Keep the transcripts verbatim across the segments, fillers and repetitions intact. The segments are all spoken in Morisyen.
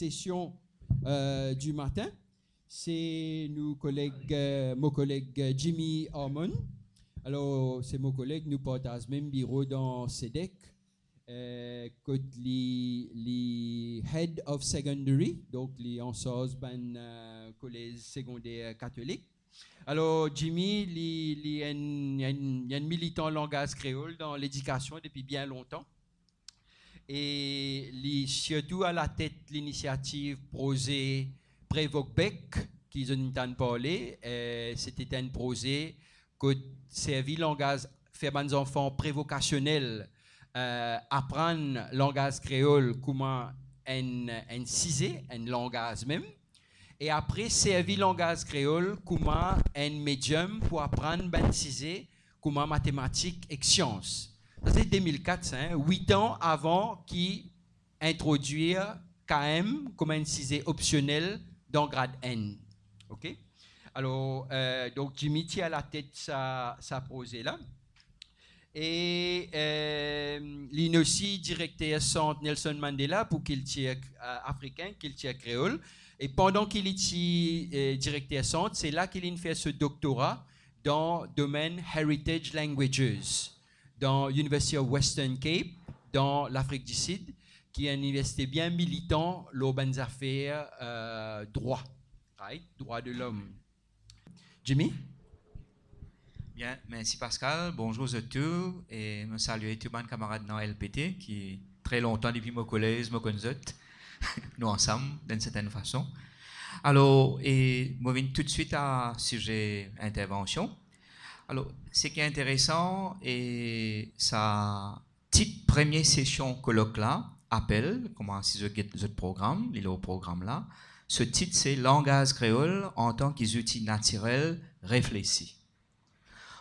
sesion, euh, di matin. Se nou koleg, euh, mo koleg, euh, Jimmy Harmon. Alor, se mo koleg, nou partaz mem biro dan CEDEC, euh, kot li, li Head of Secondary, donk li ansarz bann, euh, kolez segonder katolik. Alor, Jimmy, li, li enn, enn, enn militan langaz kreol dan ledikasion depi bien lontan. E li sirtou alatet linisiativ proze Prevokbek, ki zot inn tann parle. Eh, se ti enn proze kot servi langaz, fer bann zanfan prevokasionel, eh, aprann langaz kreol kouma enn, enn size, enn langaz mem. E apre, servi langaz kreol kouma enn medium pou aprann bann size kouma matematik ek sians. Sa se de mil kat, sa, hein, wit an avan ki introdwir K M kouma enn size opsionel dan grad enn. Ok? Alor, euh, donk Jimmy ti alatet sa, sa proze la. E, euh, li inn osi direkter sant Nelson Mandela pou kiltir, euh, afrikin, kiltir kreol. E pandan ki li ti, euh, direkter sant, se la ki li inn fer so doktora dan domenn Heritage Languages, dan University of Western Cape, dan Lafrik di Sid, ki enn iniversite bien militan lor bann zafer, euh, drwa, right? Drwa de lom. Jimmy? Bien, mersi Pascal. Bonzour zot tou, e mo salie tou bann kamarad dan L P T ki tre lontan depi mo kolez, mo konn zot. Nou ansam, dan enn sertenn fason. Alor, e mo vinn toutswit a size intervansion. Alor, seki interesan, e sa tit premie sesion kolok la, apel, kouma si zot get zot program, li lor program la, so tit se Langaz kreol antan ki zouti natirel reflesi.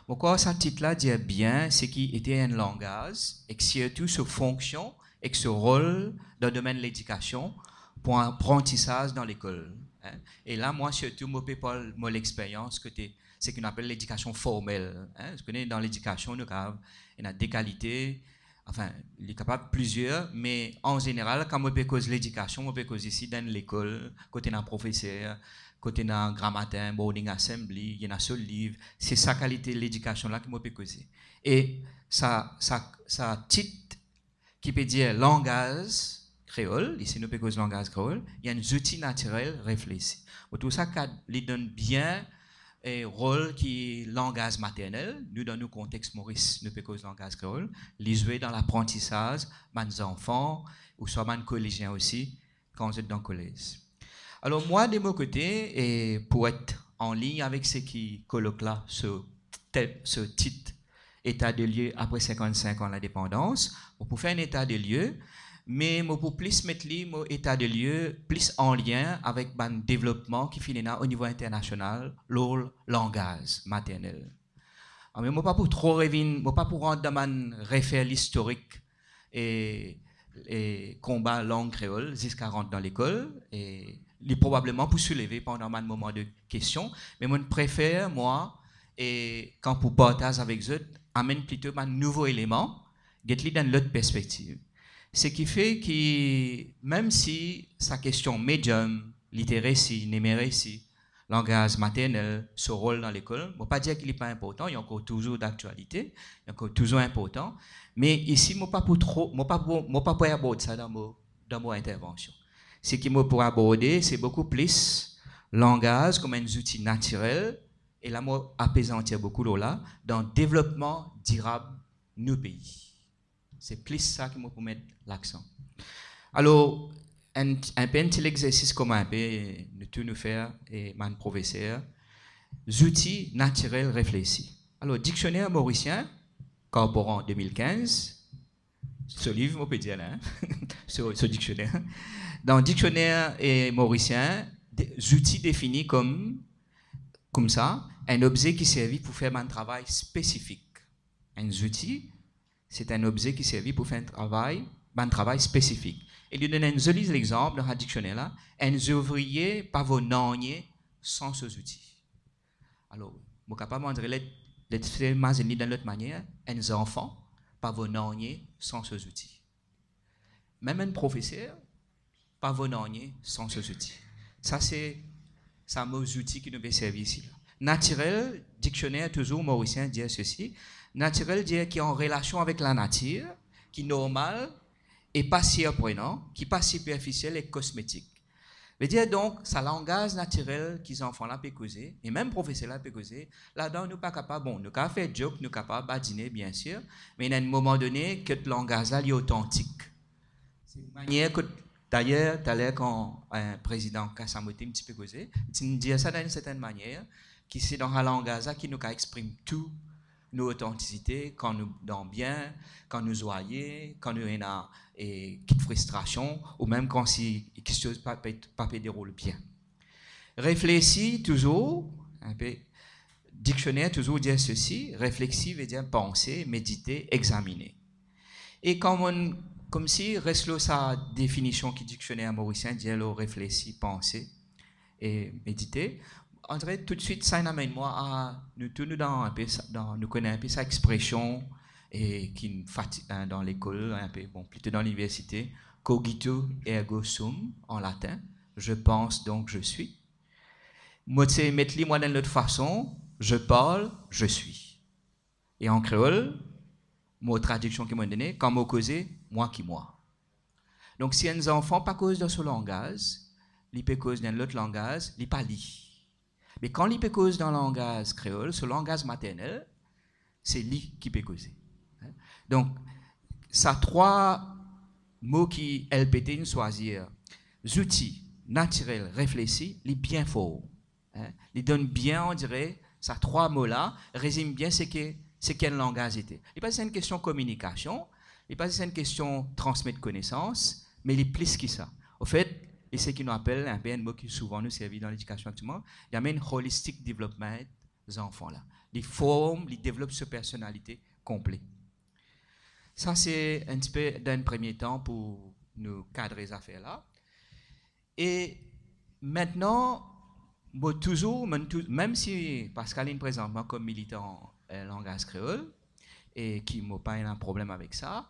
Mo krwar sa tit la dir bien seki ete enn langaz, ek sirtou so fonksion ek so rol dan domenn ledikasion pou aprantisaz dan lekol, hein. E la, mwa sirtou, mo pe parl mo lexperyans kote seki nou apel ledikasion formel, hein. Zot kone, dan ledikasion, nou kapav, ena de kalite, anfin, li kapav plizier, me an zeneral, kan mo pe koz ledikasion, mo pe koz isi dan enn lekol, kot ena profeser, kot ena gramatin, boarding assembly, ena so liv, se sa kalite ledikasion la ki mo pe koze. E sa, sa, sa tit ki pe dir langaz kreol, isi nou pe koz langaz kreol, li enn zouti natirel reflesi. Mo trouv sa kad li donn bien, eh, rol ki langaz maternel, nou dan nou kontex Moris, nou pe koz langaz kreol, li zwe dan laprantisaz bann zanfan, ouswa bann kolezien osi, kan zot dan kolez. Alor, mwa, de mo kote, e pou et an lign avek seki kolok la so te-, so tit, État des lieux après cinquante-cinq ans l'indépendance, mo pou fer enn état des lieux, me mo pou plis met li, mo état des lieux, plis an lien avek bann devlopman ki finn ena o nivo internasional lor langaz maternel. Ah, me mo pa pou tro revinn, mo pa pou rant dan bann refer listorik e, e konba lang kreol ziska rant dan lekol, e li probableman pou souleve pandan bann moman de kestion, me mo prefer, mwa, e kan pou partaz avek zot, amenn plito bann nouvo eleman, get li dan lot perspektiv. Seki fer ki, mem si sa kestion medium, literesi, nimeresi, langaz maternel, so rol dan lekol, mo pa dir ki li pa inportan, li ankor touzour daktialite, li ankor touzour inportan, me isi mo pa pou tro, mo pa pou, mo pa pou abord sa dan mo, dan mo intervansion. Seki mo pou aborde, se boukou plis langaz kouma enn zouti natirel, e la mo apezantir boukou lor la, dan devlopman dirab nou pei. Se plis sa ki mo pou met laksan. Alor, enn, enn pe enn ti lexersis kouma enn pe nou tou nou fer, e bann profeser, zouti natirel reflesi. Alor, diksioner morisien, Corporan de mil kinz, so liv, mo pe dir la, hein, so, so diksioner. Dan diksioner, e, morisien, de, zouti defini kom, koumsa, enn obze ki servi pou fer bann travay spesifik. Enn zouti, se enn obze ki servi pou fer enn travay, bann travay spesifik. E li donn enn zoli lexanp dan sa diksioner la, enn zouvrie pa vo nanye san so zouti. Alor, mo kapav, mo dir, let, let fer mazinn li dan lot manier, enn zanfan pa vo nanye san so zouti. Mem enn profeser, pa vo nanye san so zouti. Sa se sa mo zouti ki nou pe servi isi la. Natirel, diksioner touzour morisien dir sesi, natirel dir ki an relasion avek lanatir, ki normal e pa sirprenan, ki pa siperfisiel e kosmetik. Vedir donk, sa langaz natirel ki zanfan la pe koze, e mem profeser la pe koze, ladan nou pa kapav, bon, nou kapav fer joke, nou kapav badine, bien sir, me ena enn moman done kot langaz la, li otantik. Se manier kot, dayer, taler kan, eh, prezidan Kasamoti ti pe koze, li ti dir sa dan enn sertenn manier, ki se dan sa langaz la ki nou kapav exprim tou nou otantisite, kan nou dan bien, kan nou zwaye, kan nou ena, eh, kit fristrasion, ou mem kan si kiksoz pa pe, pa pe deroul bien. Reflesi touzour, enpe, diksioner touzour dir sesi, reflesi vedir panse, medite, examine. E kan mo'nn, koumsi, res lor sa definision ki diksioner morisien dir lor reflesi, panse e medite, antre toutswit sa inn amenn mwa a, nou tou nou dan enpe sa, dan, nou kone enpe sa expresion, e ki fati-, eh, dan lekol, enpe, bon, plito dan liniversite, cogito ergo sum, an latin, je pense donc je suis. Mo ti met li mwa dan enn lot fason, je parle, je suis. E an kreol, mo tradiksion ki mo'nn done, kan mo koze, mwa ki mwa. Donk, si enn zanfan pa koz dan so langaz, li pe koz dan enn lot langaz, li pa li. Me kan li pe koz dan langaz kreol, so langaz maternel, se li ki pe koze. Donk, sa trwa mo ki L P T inn swazir, zouti, natirel, reflesi, li bien for. Hein? Li donn bien, on dirait, sa trwa mo la, rezim bien seki, seki enn langaz ete. Li pa zis enn kestion kominikasion, li pa zis enn kestion transmet konesans, me li plis ki sa. Anfet, li seki nou apel, enn mo ki souvan nou servi dan ledikasion aktielman, li amenn holistic development zanfan la. Li form, li devlop so personalite konple. Sa se enn tipe dan enn premie tan pou nou kadre zafer la. E mintnan, mo touzour, mo tou-, mem si Pascal inn prezant mwa kom militan, eh, langaz kreol, e ki mo pa ena problem avek sa,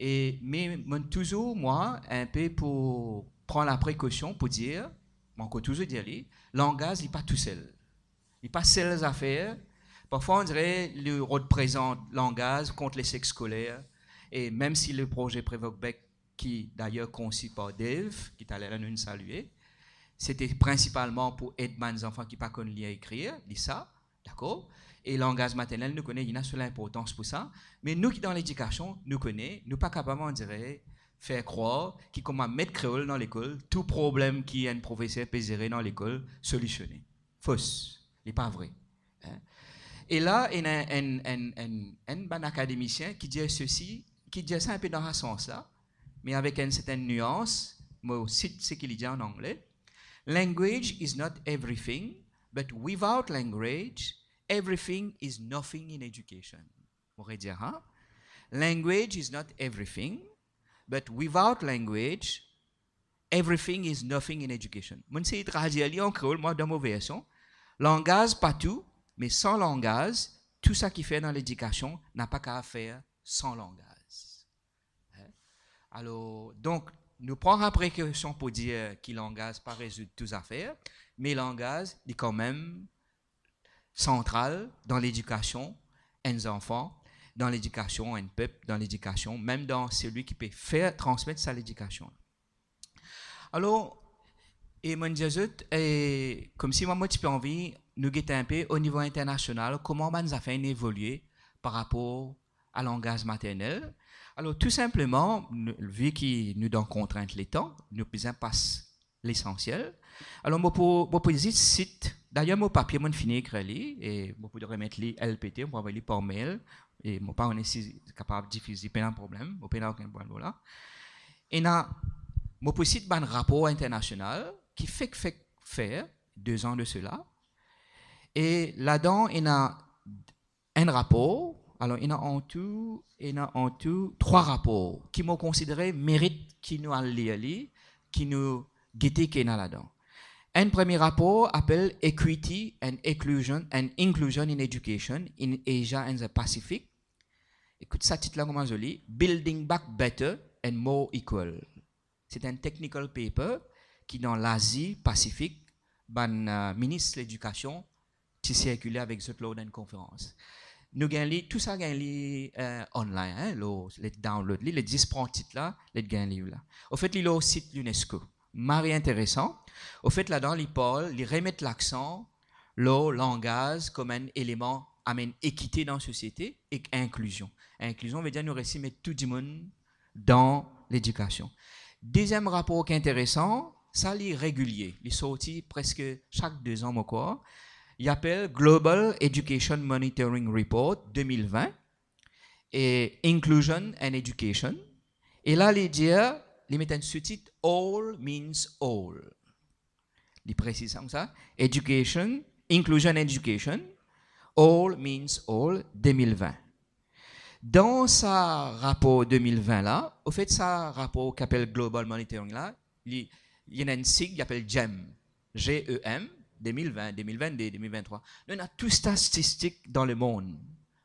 e, me mo touzour, mwa, enpe pou pran laprekosion pou dir, mo ankor touzour dir li, langaz, li pa tousel. Li pa sel zafer. Parfwa, on dirait, li reprezant langaz kont lesek skoler, e mem si le proze Prevok Bec ki dayer konsi par Dave, ki taler la nou salie, sete prinsipalman pou ed bann zanfan ki pa konn lir ekrir, li sa, dakor? E langaz maternel, nou kone, ena so linportans pou sa, me nou ki dan ledikasion, nou kone, nou pa kapav, on dirait, fer krwar ki kouma met kreol dan lekol, tou problem ki enn profeser pe zere dan lekol, solisione. Fos, li pa vre. Hein? E la, ena enn, enn, enn, enn bann akademisien ki dir sesi, ki dir sa enpe dan sa sans la, me avek enn sertenn nians, mo sit seki li dir an angle, "Language is not everything, but without language, everything is nothing in education." Mo redir, hein? "Language is not everything, but without language, everything is nothing in education." Mo'nn sey tradir li an kreol, mwa, dan mo version. Langaz pa tou, me san langaz, tou sa ki fer dan ledikasion, napa kapav fer san langaz. Hein? Alor, donk, nou pran sa prekosion pou dir ki langaz pa rezoud tou zafer, me langaz, li kanmem santral dan ledikasion enn zanfan, dan ledikasion enn pep, dan ledikasion, mem dan selwi ki pe fer, transmet sa ledikasion. Alor, e mo'nn dir zot, e, koumsi mwa, mo ti pe anvi nou gete enpe o nivo internasional, kouma bann zafer inn evolie par rapor a langaz maternel. Alor, tou sinpleman, nou, vi ki nou dan kontrint letan, nou bizin pas lesansiel. Alor, mo pou, mo pou zis sit, dayer mo papie, mo'nn fini ekrir li, e mo pou remet li L P T, mo pou avoy li par mail, e mo pa kone si kapav difize, pena problem, mo pena okenn problem la. Ena, mo pou sit bann rapor internasional ki fek, fek fer, de zan de sela. E ladan, ena enn rapor, alor, ena antou, ena antou trwa rapor ki mo konsidere merit ki nou al lir li, ki nou gete ki ena ladan. Enn premie rapor apel Equity and Inclusion, and Inclusion in Education in Asia and the Pacific. Ekout sa tit la kouma zoli, Building Back Better and More Equal. Se enn technical paper ki dan Lazi Pasifik, bann, eh, minis ledikasion ti sirkile avek zot lor enn konferans. Nou gagn li, tou sa gagn li, eh, online, hein, lor, les download li, les zis pran tit la, les gagn li la. Anfet, li lor sit UNESCO. Mari interesan. Anfet, ladan, li parl, li remet laksan lor langaz kom enn eleman amenn ekite dan sosiete ek inklizion. Inklizion vedir nou resi met tou dimoun dan ledikasion. Deziem rapor ki interesan, sa li regilie, li sorti preske sak de zan, mo krwar. Li apel Global Education Monitoring Report de mil vin e Inclusion and Education. E la, li dir, li met enn soutit, All means all. Li presiz sa koumsa, Education, Inclusion and Education, All means all, de mil vin. Dan sa rapor de mil vin la, anfet, sa rapor ki apel Global Monitoring la, li, li ena enn sig, li apel GEM, G E M, de mil vin, de mil vennde, de mil venntrwa. Nou ena tou statistik dan lemond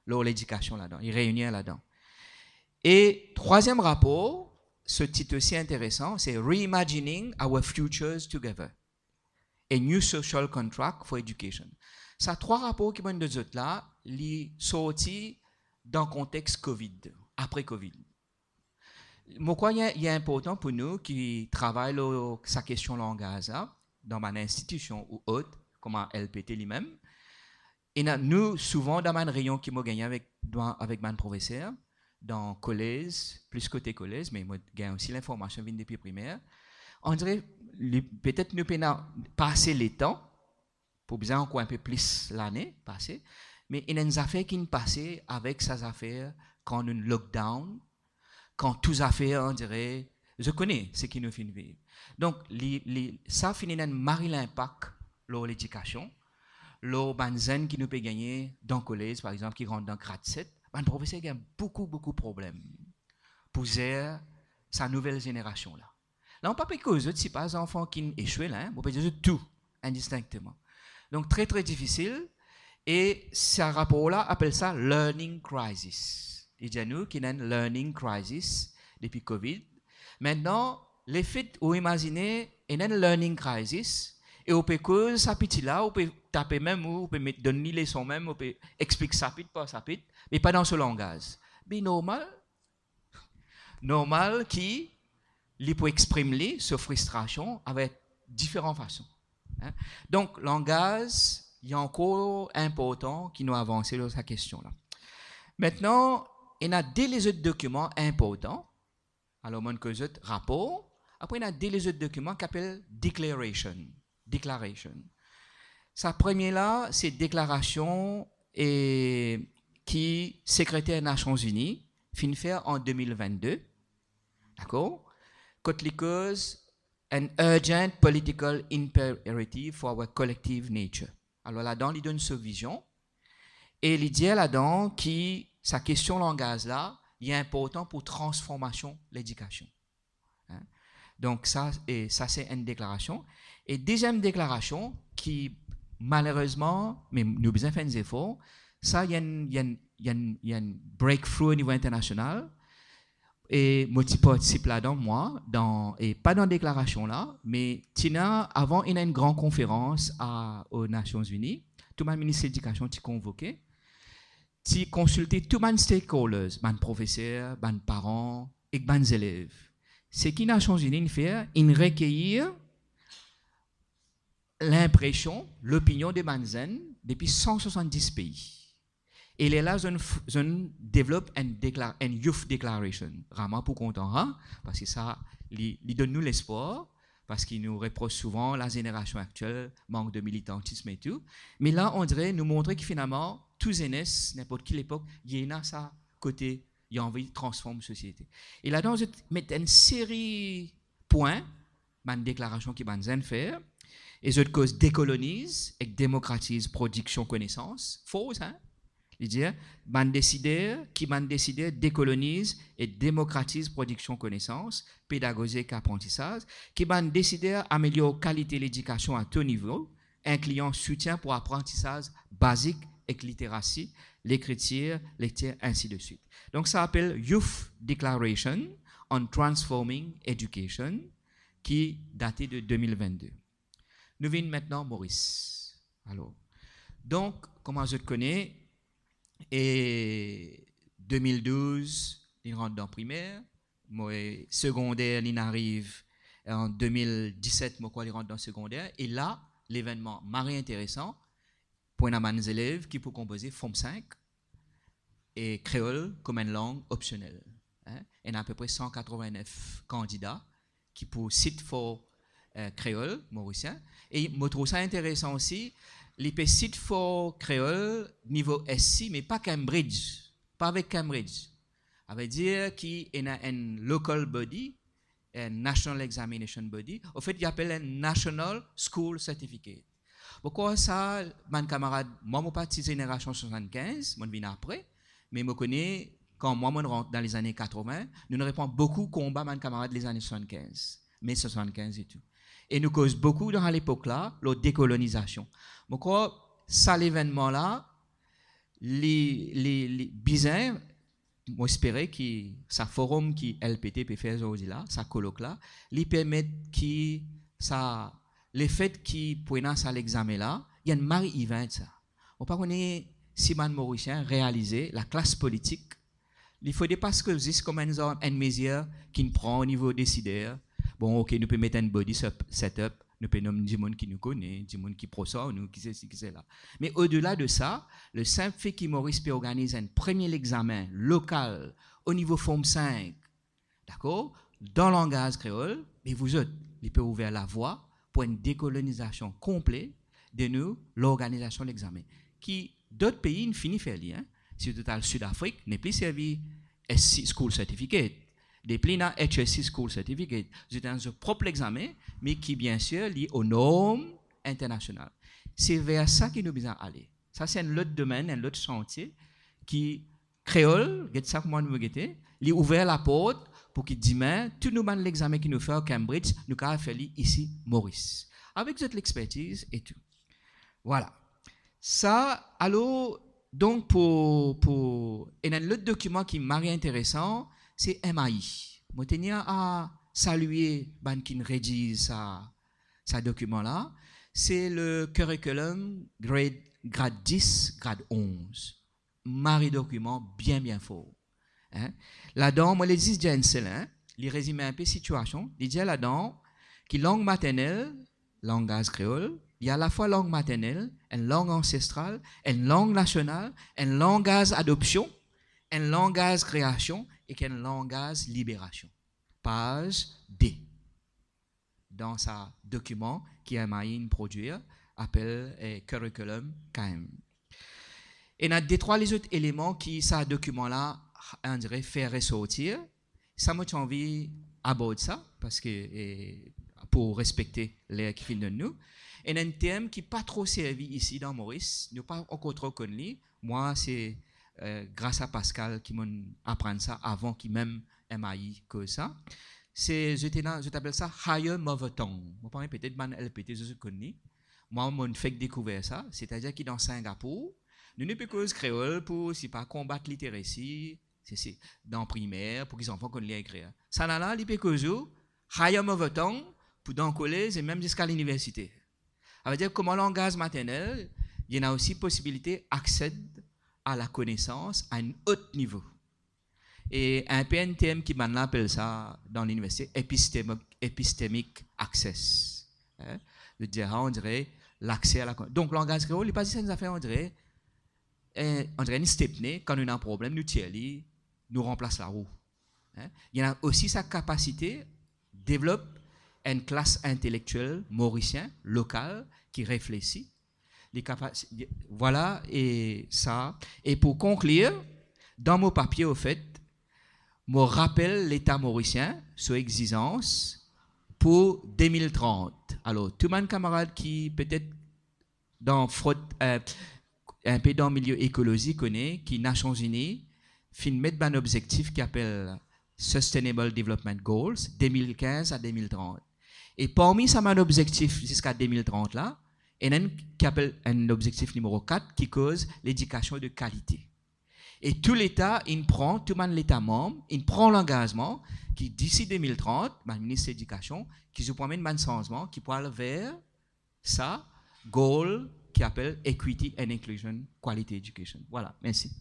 lor ledikasion ladan, li reini ladan. E trwaziem rapor, so tit osi interesan, se Reimagining Our Futures Together, A New Social Contract for Education. Sa trwa rapor ki mo donn zot la, li sorti dan kontex Covid, apre Covid. Mo krwar li, li inportan pou nou ki travay lor sa kestion langaz la, dan bann institision ou ot, kouma L P T limem. Ena, nou, souvan dan bann reynion ki mo gagne avek, avek bann profeser, dan kolez, plis kote kolez, me mo gagn osi linformasion vinn depi primer. On dire, li, petet nou pena pa ase letan pou bizin ankor inpe plis lane pase, me ena enn zafer ki'nn pase avek sa zafer kan nou lockdown, kan tou zafer, on dire, zot kone seki nou finn viv. Donk, li, li, sa finn ena enn mari linpak lor ledikasion, lor bann zenn ki nou pe gagne dan kolez, par exanp, ki rant dan grad set, bann profeser gagn boukou, boukou problem pou zer sa nouvel zenerasion la. La, mo pa pe koz zot, se pa zanfan ki'nn eswe la, hein, mo pe dir zot tou, indistinkteman. Donk, tre, tre difisil, e sa rapor la apel sa learning crisis. Li dir nou ki ena enn learning crisis depi Covid. Aster, lefet ou imazine ena enn learning crisis, e ou pe koz sa piti la, ou pe tape mem, ou, ou pe met, donn li leson mem, ou pe explik sapit par sapit, me pa dan so langaz. Be normal, normal ki li pou exprim li, so fristrasion, avek diferan fason. Hein? Donk, langaz, li ankor inportan ki nou avanse lor sa kestion la. Aster, ena de lezot dokiman inportan. Alor, mo'nn koz zot rapor. Apre, ena de lezot dokiman ki apel declaration. Declaration. Sa premie la, se deklarasion, e, ki Sekreter Nasion Zini finn fer an de mil vennde, dakor? Kot li koz an urgent political imperative for our collective nature. Alor, ladan, li donn so vizion, e li dir ladan ki sa kestion langaz la, li inportan pou transformasion ledikasion. Hein? Donk sa, e sa se enn deklarasion. E deziem deklarasion ki, malerezman, me nou bizin fer enn zefor, sa, li enn, li enn, li enn, li enn breakthrough o nivo internasional, e mo ti partisip ladan, mwa, dan, e pa dan deklarasion la, me ti ena, avan, ena enn gran konferans a, o Nasion Zini, tou bann minis ledikasion ti konvoke, ti konsilte tou bann stakeholders, bann profeser, bann paran, ek bann zelev. Seki Nasion Zini inn fer, inn rekeir linpresion, lopinion de bann zenn depi san swasanndis pei. E lerla, zot inn f-, zot inn develop enn dekla-, enn youth declaration. Rama pou kontan, ha? Parski sa, li, li donn nou lespwar, parski nou repros souvan lazenerasion aktiel mank de militantism e tou. Me la, on dire, nou montre ki finalman, tou zenes, ninport ki lepok, li ena sa kote li anvi transform sosiete. E ladan, zot met enn seri pwin, bann deklarasion ki bann zenn fer, e zot koz dekoloniz ek demokratiz prodiksion konesans, foz, hein? Li dir, bann desider, ki bann desider dekoloniz e demokratiz prodiksion konesans, pedagozi ek aprantisaz, ki bann desider amelior kalite ledikasion a to nivo, inklian soutien pou aprantisaz bazik ek literasi, lekritir, lektir, ainsi de suite. Donk, sa apel Youth Declaration on Transforming Education, ki date de de mil vennde. Nou vinn aster Moris. Alor, donk, kouma zot kone, e de mil douz, li rant dan primer, mo, e segonder, li ariv an de mil diset, mo krwar li rant dan segonder, e la, levennman mari interesan, pou ena bann zelev ki pou konpoze Form five, e kreol kouma enn lang opsionel. Hein? Ena apepre san katrovennef kandida ki pou sit for, eh, kreol morisien. E mo trouv sa interesan osi, li pe sit for kreol nivo S C, me pa Cambridge, pa avek Cambridge. Savedir ki ena enn local body, enn national examination body. Anfet, li apel enn National School Certificate. Mo krwar sa, bann kamarad, mwa, mo pa ti zenerasion swasannkinz, mo vinn apre, me mo kone, kan mwa, mo rant dan lezane katrovin, nou, nou reponn boukou konba bann kamarad lezane swasannkinz, me swasannkinz e tou. E nou koz boukou dan lepok la, lor dekolonizasion. Mo krwar sa levennman la, li, li, li bizin, mo espere ki sa forum ki L P T pe fer zordi la, sa kolok la, li permet ki sa, lefet ki pou ena sa lexame la, li enn mari event sa. Mo pa kone si bann Morisien realize, laklas politik, li fode pa koz zis kouma enn zar, enn mezir ki'nn pran o nivo desider. Bon, ok, nou pe met enn body set-, set up, nou pe nom dimoun ki nou kone, dimoun ki pros ar nou, ki sesi, ki sela. Me odela de sa, le sinp fe ki Moris pe organiz enn premie lexame lokal o nivo Form five, dakor, dan langaz kreol, me vouzot, li pe ouver lavwa pou enn dekolonizasion konple de nou, lorganizasion lexame. Ki dot pei inn fini fer li, hein. Si to al Sid Afrik, nepli servi S C School Certificate. Depi ena H S C School Certificate, zot ena zot prop lexame, me ki, biensir, li o norm internasional. Se ver sa ki nou bizin ale. Sa, se enn lot domenn, enn lot santie ki kreol, get sa kouma nou gete, li ouver laport pou ki dimin, tou nou bann lexame ki nou fer Cambridge, nou kapav fer li isi Moris. Avek zot lexpertiz e tou. Vwala. Sa, alor, donk pou, pou, ena enn lot dokiman ki mari interesan, se M A I. Mo tenir a salie bann ki'nn redir sa, sa dokiman la. Se le curriculum grade, grad dis, grad onz. Mari dokiman bien, bien for. Hein? Ladan, mo le zis dir enn sel, hein? Li rezime inpe sitiasion. Li dir ladan ki lang maternel, langaz kreol, li alafwa lang maternel, enn lang ansestral, enn lang nasional, enn langaz adopsion, enn langaz kreasion ek enn langaz liberasion. Paz de dan sa dokiman ki M A I inn prodwir, apel, eh, Curriculum K M. Ena de trwa lezot eleman ki sa dokiman la, on dire, fer resortir. Sa mo ti anvi abord sa, parski, eh, pou respekte ler ki finn donn nou. Ena enn term ki pa tro servi isi dan Moris, nou pa ankor tro konn li. Mwa, se, eh, gras a Pascal ki mo'nn aprann sa avan ki mem M A I koz sa. Se, zot ena, zot apel sa Higher Mother Tongue. Mo pa kone, petet bann L P T zot, zot konn li. Mwa, mo'nn fek dekouver sa, setadir ki dan Singapour, nou, nou pe koz kreol pou, sipa, konbat literesi, se, se, dan primer, pou ki zanfan konn lir ekrir. Sa la la, li pe koz ou Higher Mother Tongue pou dan kolez e mem ziska liniversite. Savedir kouma langaz maternel, li ena osi posibilite aksed a lakonesans a enn ot nivo. E inpe enn term ki bann la apel sa dan liniversite, epistemo-, epistemic access. Hein? Zot dir, ah, on dire, lakse a la kon-, donk, langaz kreol, li pa zis enn zafer, on dire, eh, on dire enn stepne, kan nou ena problem, nou tir li, nou ranplas larou. Hein? Li ena osi sa kapasite devlop enn klas intelektiel morisien, lokal, ki reflesi, li kapav, vwala, e sa. E pou konklir, dan mo papie, ofet, mo rapel Leta morisien so egzizans pou de mil trant. Alor, tou bann kamarad ki petet dan frot, eh, inpe dan milie ekolozi, kone ki Nasion Zini finn met bann obzektif ki apel Sustainable Development Goals, de mil kinz a de mil trant. E parmi sa bann obzektif ziska de mil trant la, ena enn ki apel enn obzektif nimero kat ki koz ledikasion de kalite. E tou Leta inn pran, tou bann Leta manm inn pran langazman ki disi de mil trant, bann minis ledikasion, ki zot pou amenn bann sanzman ki pou al ver sa goal ki apel Equity and Inclusion, Quality Education. Vwala, mersi.